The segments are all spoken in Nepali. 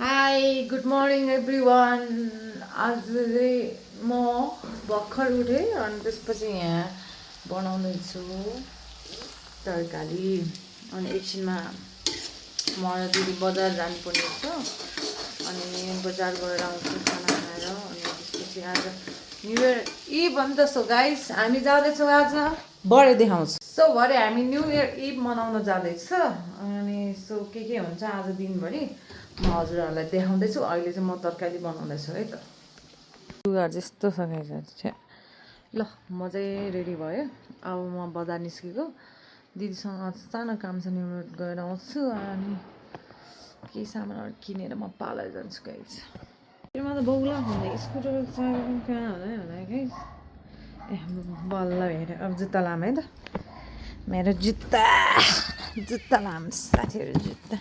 High good morning every one. आज चाहिँ म भर्खर उठेँ अनि त्यसपछि यहाँ बनाउँदैछु तरकारी। अनि एकछिनमा म र दिदी बजार जानुपर्ने छ अनि बजार गएर आउँछु खाना खाएर। अनि त्यसपछि आज न्यु इयर इभ अन्त सो गाइस हामी जाँदैछौँ आज भरे देखाउँछु। सो भरे हामी न्यु इयर इभ मनाउन जाँदैछ अनि सो के हुन्छ आज दिनभरि म हजुरहरूलाई देखाउँदैछु। अहिले चाहिँ म तरकारी बनाउँदैछु है त। लुगाहरू त्यस्तो छ छ ल म चाहिँ रेडी भयो। अब म बजार निस्केको दिदीसँग सानो काम छ न्यु इयर गएर आउँछु अनि केही सामानहरू किनेर म पार्लर जान्छु गाइस। म त बौला हुँदै स्कुटर चाबी कहाँ होला गाइस। ए बल्ल हेरेँ अब जुत्ता लाम है त। मेरो जुत्ता लाम साथीहरू जुत्ता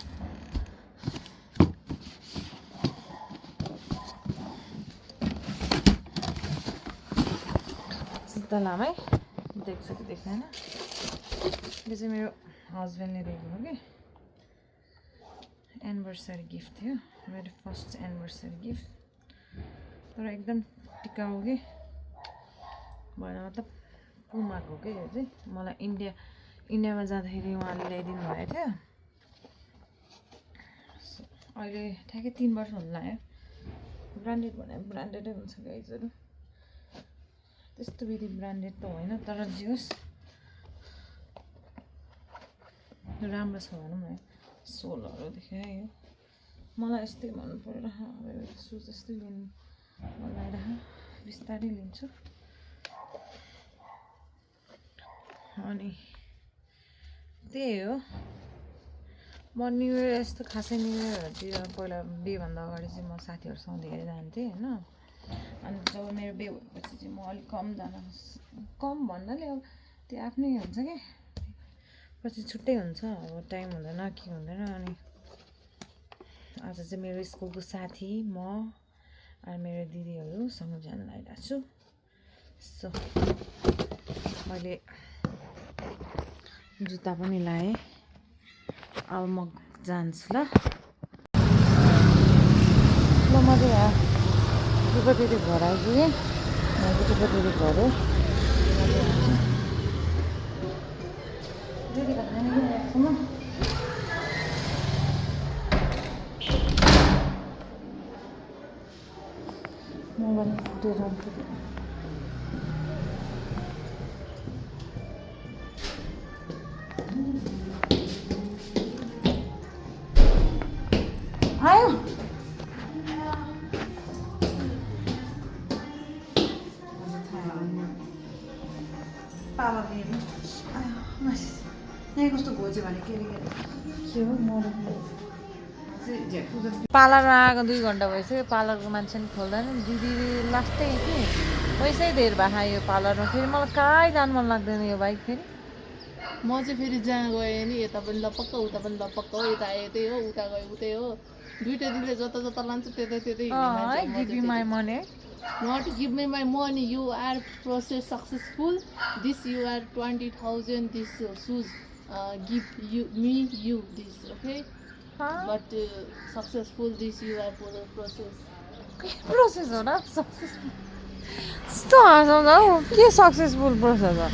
लाम है। देख्छ कि देख्दैन यो चाहिँ मेरो हस्बेन्डले दिएको हो कि एनिभर्सरी गिफ्ट थियो। मेरो फर्स्ट एनिभर्सरी गिफ्ट तर एकदम टिकाउ कि भएन मतलब पुमाको के यो चाहिँ मलाई इन्डियामा जाँदाखेरि उहाँले ल्याइदिनु भएको थियो। अहिले ठ्याक्कै 3 वर्ष हुन लाग्यो। ब्रान्डेड भने ब्रान्डेडै हुन्छ गाइजहरू। त्यस्तो विधि ब्रान्डेड त होइन तर जे होस् राम्रो छ भनौँ है। सोलहरूदेखि है यो मलाई यस्तै मन परिरहेको सुज यस्तै लिनु मन लागिरहेको बिस्तारै लिन्छु। अनि त्यही हो म न्यु इयर यस्तो खासै न्यु इयरहरूतिर पहिला बिहेभन्दा अगाडि चाहिँ म साथीहरूसँग धेरै जान्थेँ होइन। अनि जब मेरो बिहे भएपछि चाहिँ म अलिक कम भन्नाले अब त्यो आफ्नै हुन्छ क्या पछि छुट्टै हुन्छ अब टाइम हुँदैन के हुँदैन। अनि आज चाहिँ मेरो स्कुलको साथी म अनि मेरो दिदीहरूसँग जान लागिरहेको छु। सो मैले जुत्ता पनि लाएँ अब म जान्छु ल। म चाहिँ यहाँ टिपटिरी घर आइपुगेँ। यहाँ चाहिँ टिपटिरी घर हो। दिदीको खाने राख्छु म। मोबाइल फुटेर आयो यहाँ कस्तो घोच्यो भने के हो पार्लरमा आएको 2 घन्टा भइसक्यो। पार्लरको मान्छे पनि खोल्दैन। दिदी लास्टै कि पैसै धेर भएको यो पार्लरमा। फेरि मलाई कहीँ जानु मन लाग्दैन यो बाइक। फेरि म चाहिँ फेरि जहाँ गएँ नि यता पनि लपक्क उता पनि लपक्क हो। यता यतै हो उता गयो उतै हो। दुइटै दिदीले जता लान्छ त्यतै give my money. Not give me my money. You are process successful. This you are 20,000. This shoes give you this okay. But successful this you are for the process. Process हो र सक्सेसफुल यस्तो हाँसाउँछ हौ के सक्सेसफुल प्रोसेस हो।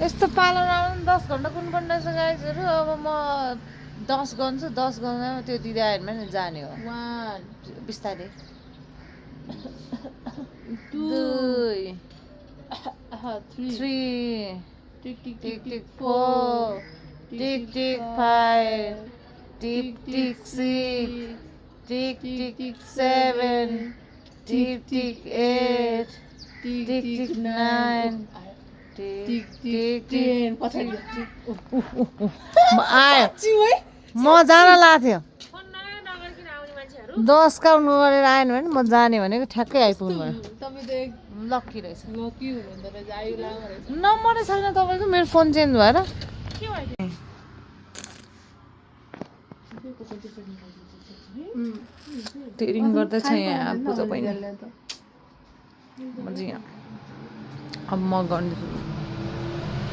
यस्तो पार्लरमा पनि 10 घन्टा कुन पर्ने रहेछ गाइजहरू। अब म 10 गर्छु 10 गर्दा त्यो दिदी आयो भने जाने हो। 1 बिस्तारै 2 3 tick tick 4 tick tick 5 tick tick 6 tick tick 7 tick tick 8 tick tick 9 tick tick 10 आयो म जान लाग्थ्यो 10 काउन्ट गरेर आएन भने म जाने भनेको ठ्याक्कै आइपुग्नु भयो। लक्की रहेछ। नम्बरै छैन तपाईँको। मेरो फोन चेन्ज भएर त्यो रिङ गर्दैछ यहाँ पूजा बहिनी। म चाहिँ यहाँ अब म गर्दैछु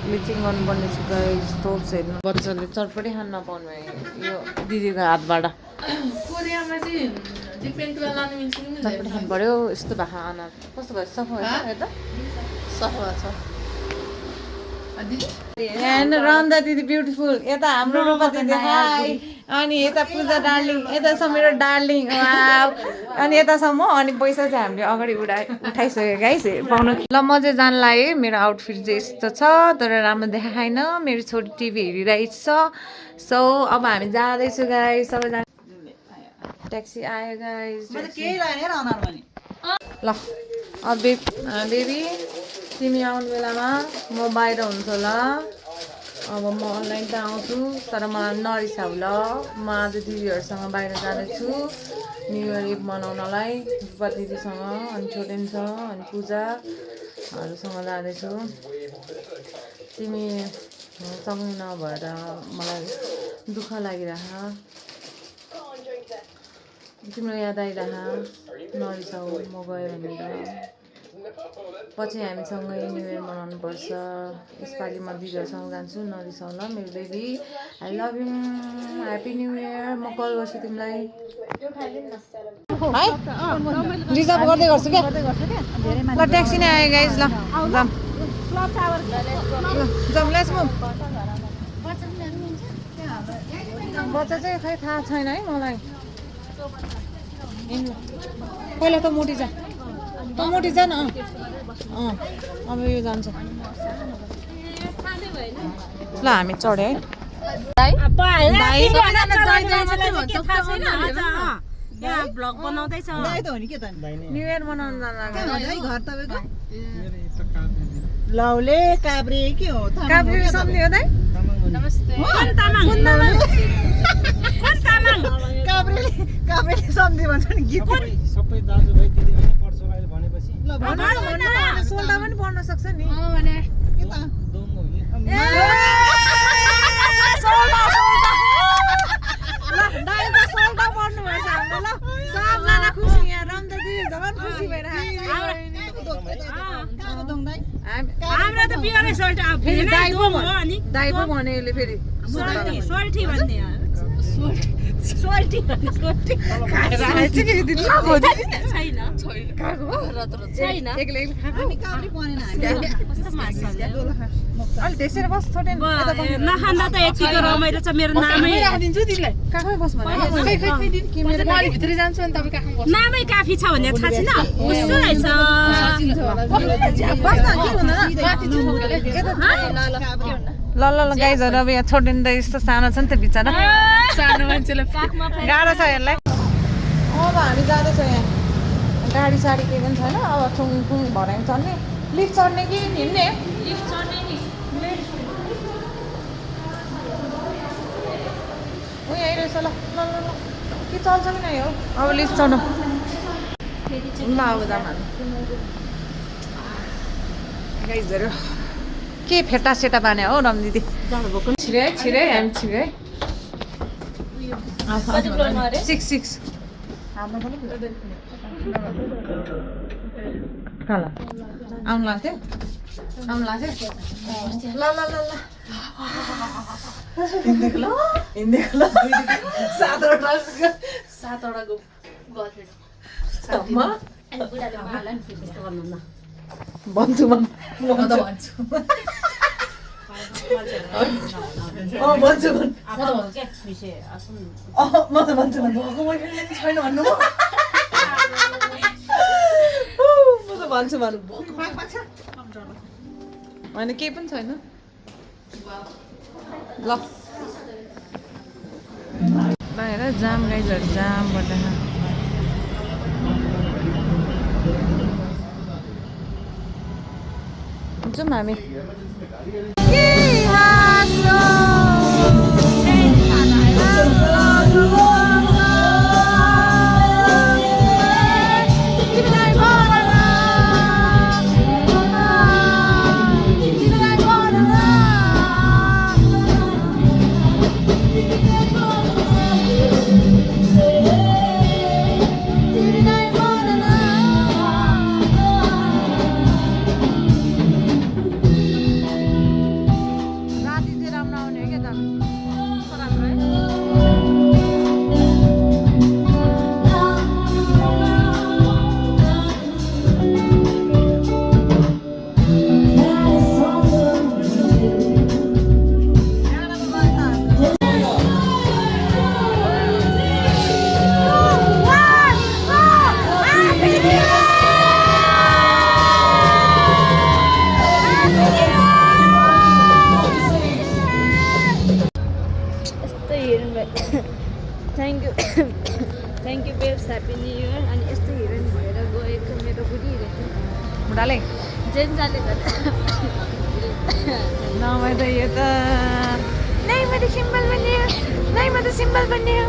ब्लिचिङ गर्नुपर्ने छ गाइस। थोप्स हेर्नु बच्चाले चटपटी खान नपाउनु यो दिदीको हातबाट। कोरियामा चाहिँ डिपेन्ड लानु मिल्छ कि झट्पट खानु पर्यो यस्तो भएको अनार कस्तो भयो सफा भयो हेर्दा सफा छ And Randa दिदी ब्युटिफुल यता हाम्रो रूपा दिदी हाई अनि यता पूजा डार्लिङ यता छ मेरो डार्लिङ वाउ अनि यतासम्म अनि पैसा चाहिँ हामीले अगाडि उठाइसक्यो गाइस पाउनु ल म चाहिँ जान लागेँ मेरो आउटफिट चाहिँ यस्तो छ तर राम्रो देखाएन मेरो छोरी टिभी हेरिरहेको छ सो अब हामी जाँदैछु गाइस सबैजना ट्याक्सी आयो गाइस ल अब बेबी तिमी आउने बेलामा म बाहिर हुन्छ होला अब म अनलाइन त आउँछु तर मलाई नरिसाउ ल म आज दिदीहरूसँग बाहिर जाँदैछु न्यु इयर इभ मनाउनलाई रूपा दिदीसँग अनि छोटेन छ अनि पूजाहरूसँग जाँदैछु तिमी सक्ने नभएर मलाई दुःख लागिरह तिम्रो याद आइरह नरिसाउ म गएँ भनेर पछि हामीसँगै न्यु इयर मनाउनु पर्छ यसपालि म दिदीहरूसँग जान्छु नरिसाउ ल मेरो baby I love you happy new year म कल गर्छु तिमीलाई है रिजर्भ गर्दै गर्छु क्या ल ट्याक्सी नै आयो गाइज ल जाम जाम लेट्स मुभ बच्चा चाहिँ खै थाहा छैन है मलाई पहिला त मोटी जा मोटी जा न अब यो जान्छ ल हामी चढ्यो है न्यु इयर मनाउनु लौले काब्रे के हो काब्रे सम्झे हो दाइ काब्रेले सम्झे भन्छ नि गीत सबै दाजुभाइ दिदीबहिनी पढ्छ अहिले भनेपछि ल भन सोल्डा पनि पढ्न सक्छ नि के त दोङ हो नि दाइ त सोल्डा पढ्नु भएछ हाम्रो ल सबजना खुसी यहाँ रम्दा दिदी झगन खुसी भएर हाम्रो त बिहानै सोल्ट अब फेरि दाइ पो भने यसले फेरि सोल्टी भन्ने सोल्टी भन्ने सोल्टी छैन अलि ढेसेर बस छोटेन नखाँदा त यतिको रमाइलो छ मेरो नामै काखमै बस भने भित्र जान्छु अनि तपाईँ काखमा बस्नु नामै काफी छ भन्ने थाहा छैन कस्तो रहेछ ल ल ल गाइजहरू अब यहाँ छोडेन त यस्तो सानो छ नि त बिचरा सानो मान्छेले गाह्रो छ यसलाई अब हामी जाँदैछौँ यहाँ गाडी साडी केही पनि छैन अब ठुङ ठुङ भराइ चढ्ने लिफ्ट चढ्ने कि हिँड्ने लिफ्ट चढ्ने नि ऊ यहीँ रहेछ ल ल ल ल के चल्छ कि नै हो अब लिफ्ट चढ्नु ल अब जाम गाइजहरू के फेटा सेटा बाने हो रम दिदी छिरे छिरे हामी छिरे सिक्स सिक्स कहाँ आउनु लाग्थ्यो आउनु लाग्थ्यो ल ल ल ल हिँडेको ल सातवटाको भन्छु म त भन्छु भन्छु म त भन्छु छैन भन्नु म त भन्छु होइन केही पनि छैन ल बाहिर जाम गाइजहरू जाम गर्दैन जाउँ हामी एडभान्स ह्याप्पी न्यु इयर। अनि यस्तो हिरोइन भएर गएको मेरो बुढी हिरोइन बुढाले जेन्जाले गर्दा नभए त यो त नै मैले सिम्बल बन्यो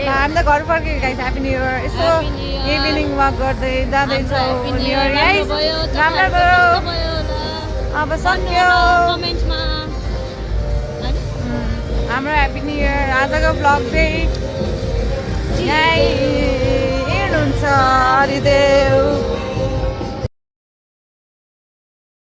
हामी त घर फर्केको गाइस ह्याप्पी न्यु इयर यसो Happy New Year. Evening walk गर्दै जाँदैछौँ happy new new year year राम्रो भयो राम्रो कस्तो गयो भयो होला अब सक्यो कमेन्टमा हाम्रो ह्याप्पी न्यु इयर आजको भ्लग चाहिँ यहीँ हेर्नुहुन्छ हरिदेव